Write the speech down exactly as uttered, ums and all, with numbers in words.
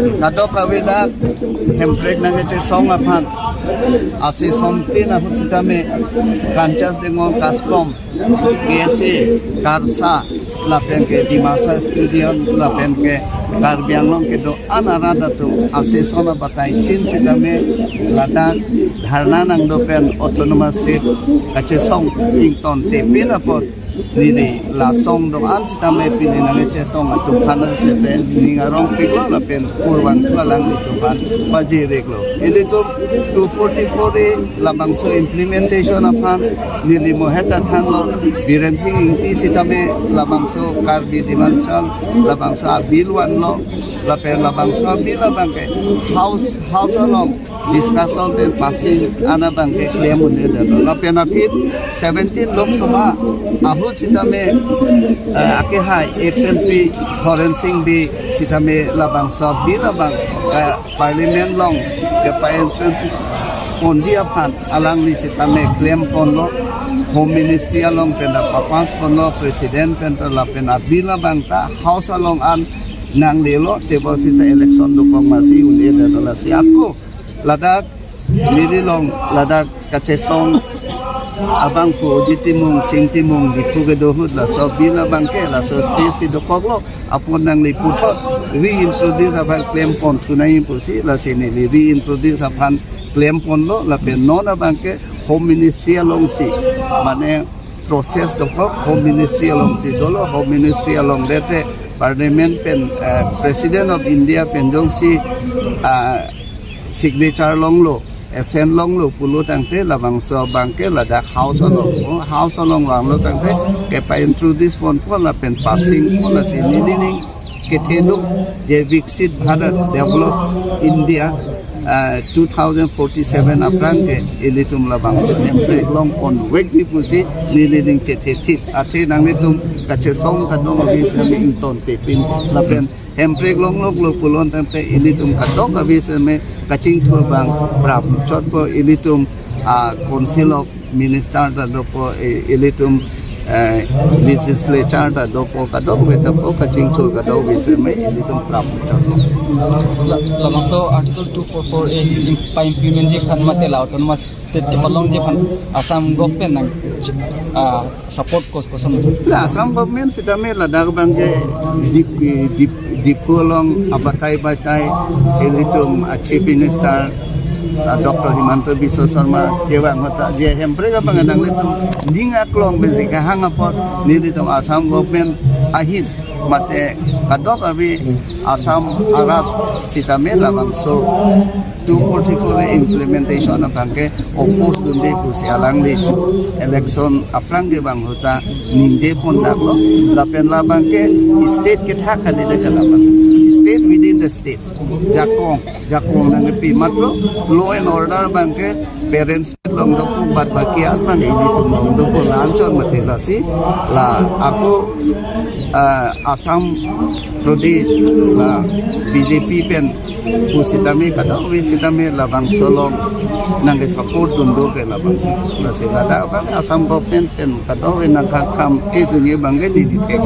Kadokave dak hemprek nangkechesong aphan, ase somtin ahut sitame Kanchas Dengong Kaskom, K S A, KARSA, lapen ke Dimasa Student, lapen ke Karbi Anglong kedo-an arat atum, ase son abatai tin sitame ladak dharna nangdo pen Autonomous State kachesong ingtontepin apot, neli la song do-an sitame pini nangkechetong atum aphan sepen ning arongpiklo lapen kurvangthu alanglitum aphan pajir-iklo. Ilitum two forty-four A labangso implementation aphan neli mohet ta thanlo, Biren Singh Ingti sitame labangso Karbi Dimensal labangso a-bill vanlo, lapen labangso a-bill abangke House, House along discussion pen passing an abangke klem un-edetlo. Lapen aphi seventeen Lok Sabha ahut sitame, eh, akehai ex M P Thoren Sing Bey sitame labangso a-bill abang, eh, Parliament along kepa-introduce ponji aphan alangli sitame klemponlo, Home Ministry along pen ta papass ponlo, President pen ta lapen a-bill abang ta House along an nanglelo, tebor phisa election dokok masi un-edetlo. Lasi ako ladak neli along ladak kachesong abang pu Ojit Timung, Sing Timung, Diphu kedo ahut laso a-bill abangke laso stage si dokoklo, apot nangli puthot reintroduce aphan klemponthu nangji pusi, lasi neli reintroduce aphan klemponlo, lapen non abangke Home Ministry alongsi, mane process dokok Home Ministry alongsi dolo, Home Ministry along dete Parliament pen, eh, President of India pen jongsi, ah, signature longlo, assent longlo pulo tangte labangso abangke ladak House along, oh, House along vanglo tangte kepa-introduce ponpo lapen passing po, lasi neli ning ketheduk je Viksit Bharat Developed India, ah, two thousand forty-seven aphrang ke ilitum labangso hemprek longponvekji pusi neli ning chethethip. Athe nanglitum kachesong kadokave sitame ingtontepin lapen hemprek longloklo pulo tangte ilitum kadokave sitame kachingthur abang prapchotpo, ilitum, ah, Council of Minister ta dopo, eh, ilitum, eh, Legislature ta dopo, kadokave ta dopo, kachingthur kadokave sitame ilitum prapchotpo. La-, labangso Article two four four A pa-implementji aphan mate la Autonomous State kepalongji aphan Assam government nang, ah, support kos-, koson? La Assam government sitame ladak abangke Dip-, Dip-, Diphu along abatai-batai ilitum a-Chief Minister, ah, Doctor Himanta Biswa Sarma kevang ahut ta je hemprek abang nanglitum ning aklong besi kehang apot nelitum Assam government ahin mate kadokave Assam arat sitame labangso two forty-four A implementation abangke oppose dunde pusi alangli chu election aphrang kevang ahut ta ningje pondaklo, lapen labangke state kethak kali de kalabang. State within the state. Jakong, jakong nangkepi matro, law and order abangke parents along dopo, bad baki aphan ilitum along dopo, la-anchot mati. Lasi la ako, ah, Assam Pradesh la B J P pen pu sitame kadokave sitame labangso along nangkesupport dun do ke labang. Lasi ladak abang Assam government pen kadokave nangkakam ke dunji abangke neli thek.